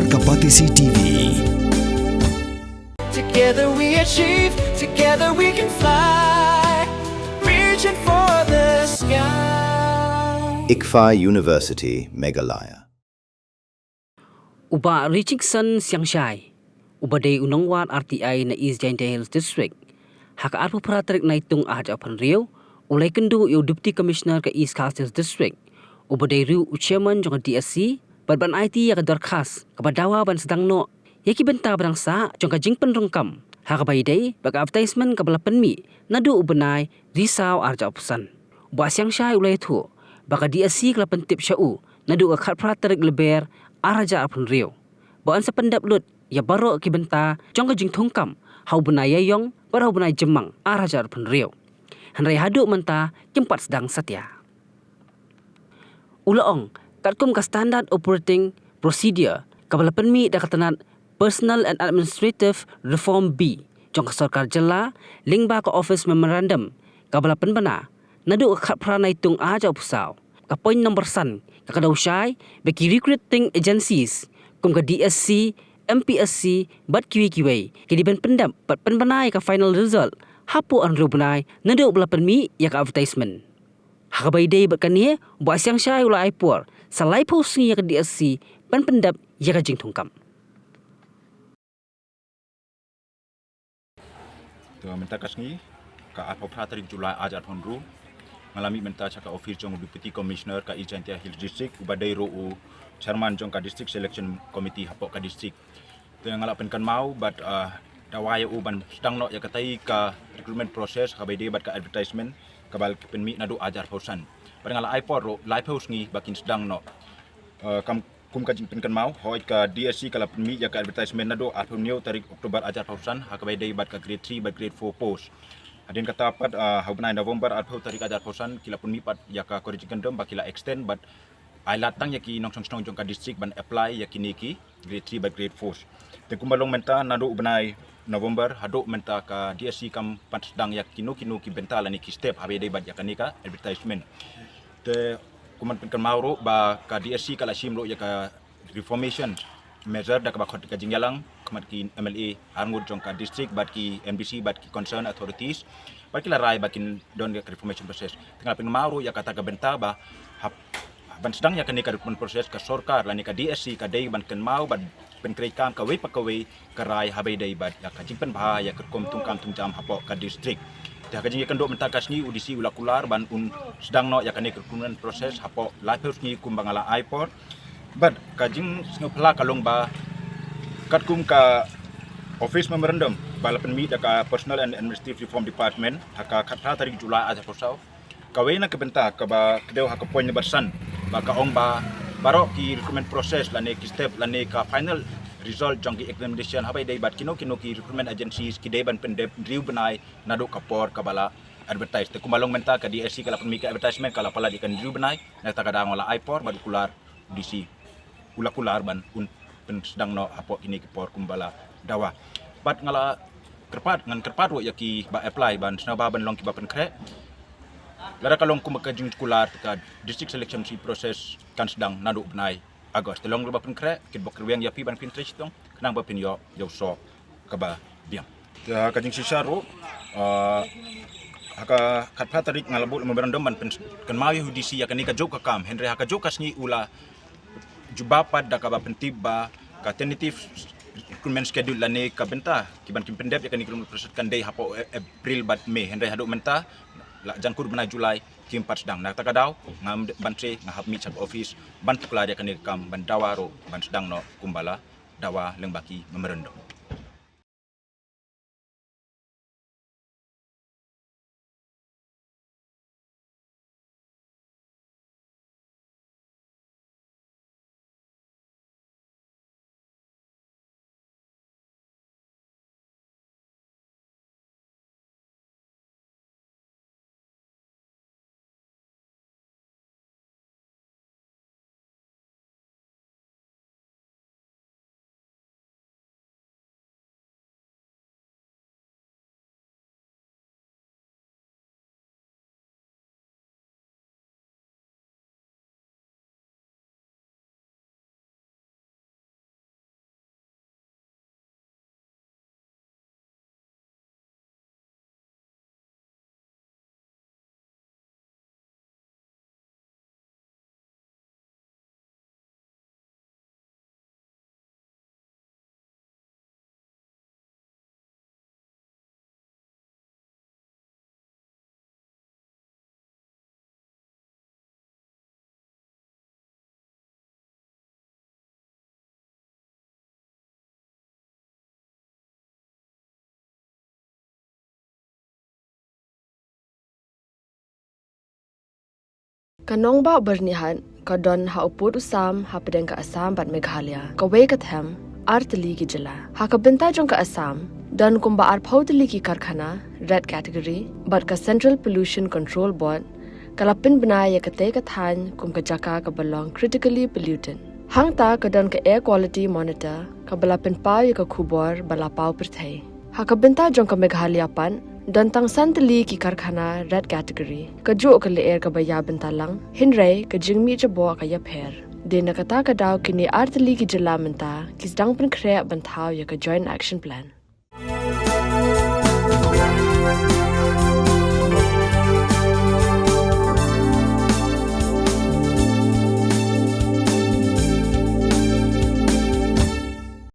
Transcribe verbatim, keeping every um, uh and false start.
Ka Batesi T V. Together we achieve, together we can fly, reaching for the sky. ICFAI University, Meghalaya. U Bah Richardson Siangshai, uba dei u nongwad R T I na East Jaintia Hills District, ha ka arphew phra tarik Naitung arhajar arphew hynriew, u la ïakynduh ïa u Deputy Commissioner ka East Khasi Hills District, uba dei ruh u Chairman jong ka D S C, bad ban aiti ïa ka dorkhas kaba dawa ban sdang noh ïa ki bynta ba dang sah jong ka jingpynrung kam, ha kaba ïadei bad ka advertisement kaba la pynmih naduh u bnai Risaw arhajar arphew san. U Bah Siangshai u la ïathuh ba ka D S C ka la pyntip sha u naduh ka khatphra tarik Lber arhajar arphew hynriew ba yn sa pyndep lut ïa baroh ki bynta jong ka jingthung kam ha u bnai Ïaiong bad ha u bnai Jymmang arhajar arphew hynriew. Hynrei haduh mynta kim pat sdang satia. U la ong, katkum ka Standard Operating Procedure kaba la pynmih da ka tnat Personnel and Administrative Reform B jong ka sorkar jylla, lyngba ka Office Memorandum kaba la pynbna naduh ka khatphra Naitung arhajar arphew saw, ka point number san ka kdew shai ba ki recruiting agencies kum ka D S C, M P S C bad kiwei kiwei ki dei ban pyndep bad pynbna ïa ka final result hapoh hynriew bnai naduh ba la pynmih ïa ka advertisement. Ha kaba ïadei bad kane, u Bah Siangshai u la ai por sa laiphew sngi ïa ka D S C ban pyndep ïa ka jingthung kam. Te mynta ka sngi, ka arphew phra tarik July arhajar arphew hynriew, nga la mih mynta sha ka office jong u Deputy Commissioner ka East Jaintia Hills District, uba dei ruh u Chairman jong ka District Selection Committee hapoh ka district. Te nga la pynkynmaw bad, ah, dawa ïa u ban sdang noh ïa katai ka recruitment process kaba ïadei bad ka advertisement kaba la pynmih naduh arhajar arphew san. Bad nga la ai por ruh laiphew sngi ba kin sdang noh. Ah, kam, kum ka jingpynkynmaw, hooid ka D S C ka la pynmih ïa ka advertisement naduh arphew hynñiew tarik October arhajar arphew san ha kaba ïadei bad ka grade three bad grade four post. Hadien kata pat, ah, ha u bnai November arphew tarik arhajar arphew san ki la pynmih pat ïa ka jingkyndong ba ki la extend bad ai lad tang ïa ki nongshong shnong jong ka district ban apply ïa kine ki grade three bad grade four. Te kumba long mynta naduh u bnai November haduh mynta ka D S C kam pat sdang ïa kino kino ki bynta lane ki step haba ïadei bad ïa kane ka advertisement. Te kumba pynkynmaw ruh ba ka D S C ka la shim ruh ïa ka reformation measure da kaba khot ka jingïalang khmat ki M L A arngut jong ka district bad ki M D C bad ki concerned authorities. Bad ki la rai ba kin don ïa ka reformation process. Te nga la pynkynmaw ruh ïa kata ka bynta ba hap, ban sdang ïa kane ka recruitment process ka sorkar lane ka D S C ka dei ban kynmaw bad pynkhreh kam kawei pa kawei ka rai haba ïadei bad ïa ka jingpynbha ïa ka rukom thung kam thung jam hapoh ka district. Te ha ka jingïakynduh mynta ka sngi u D C u la kular ban un sdang noh ïa kane ka recruitment process hapoh laiphew sngi kumba nga la ai por. Bad ka jingsngewphylla ka long ba katkum ka office memorandum ba la pynmih da ka Personnel and Administrative Reform Department ha ka khatphra tarik July arhajar arphew saw, kawei na ka bynta kaba kdew ha ka point number san ba ka ong ba baroh ki recruitment process lane ki step lane ka final result jong ki examination haba ïadei bad kino kino ki recruitment agencies ki dei ban pyndep hynriew bnai naduh ka por kaba la advertise. Te kumba long mynta ka D S C ka la pynmih ka advertisement ka la palat ïa ka hynriew bnai, na kata ka daw nga la ai por bad u kular D C u la kular ban un pynsdang noh hapoh kine ki por kumba la dawa. Bad nga la kyrpad, ngan kyrpad ruh ïa kiba apply ban sngewbha ban long kiba pynkhreh. Lada ka long kumba ka jingkular te ka district selection process kan sdang naduh bnai August. Te long ruh ba pynkhreh, kin bok rwiang ïa phi ban pyntrei shitom khnang ba phin ïoh ïa u soh kaba biang. Te ha ka jingshisha ruh, ah, ha ka khatphra tarik nga la buh memorandum ban pynkynmaw ïa u D C ïa kane kajuh ka kam, hynrei ha kajuh ka sngi u la jubab pat da kaba pyntip ba ka tentative recruitment schedule lane ka bynta kiban kin pyndep ïa kane ka recruitment process kan dei hapoh April bad May, hynrei haduh mynta la jan kut bnai July kim pat sdang. Na kata ka daw ngam dei ban trei, nga hap mih sha ka office ban tuklar ïa kane ka kam ban dawa ruh ban sdang noh kumba la dawa lyngba ki memorandum. Ka nongbah Byrnihat ka don ha u pud u sam hapdeng ka Assam bad Meghalaya, kawei ka them, ar tylli ki jylla. Ha ka bynta jong ka Assam, don kumba arphew tylli ki karkhana red category, bad ka Central Pollution Control Board ka la pynbna ïa katei ka thaiñ kum ka jaka kaba long critically polluted. Hangta ka don ka Air Quality Monitor kaba la pynpaw ïa ka khubor ba la paw pyrthei. Ha ka bynta jong ka Meghalaya pat, don tang san tylli ki karkhana red category. Kajuh ka lyer kaba ïa bynta lang, hynrei ka jingmih jaboh ka ïapher. Dei na kata ka daw kine ar tylli ki jylla mynta ki sdang pynkhreh ban thaw ïa ka Joint Action Plan.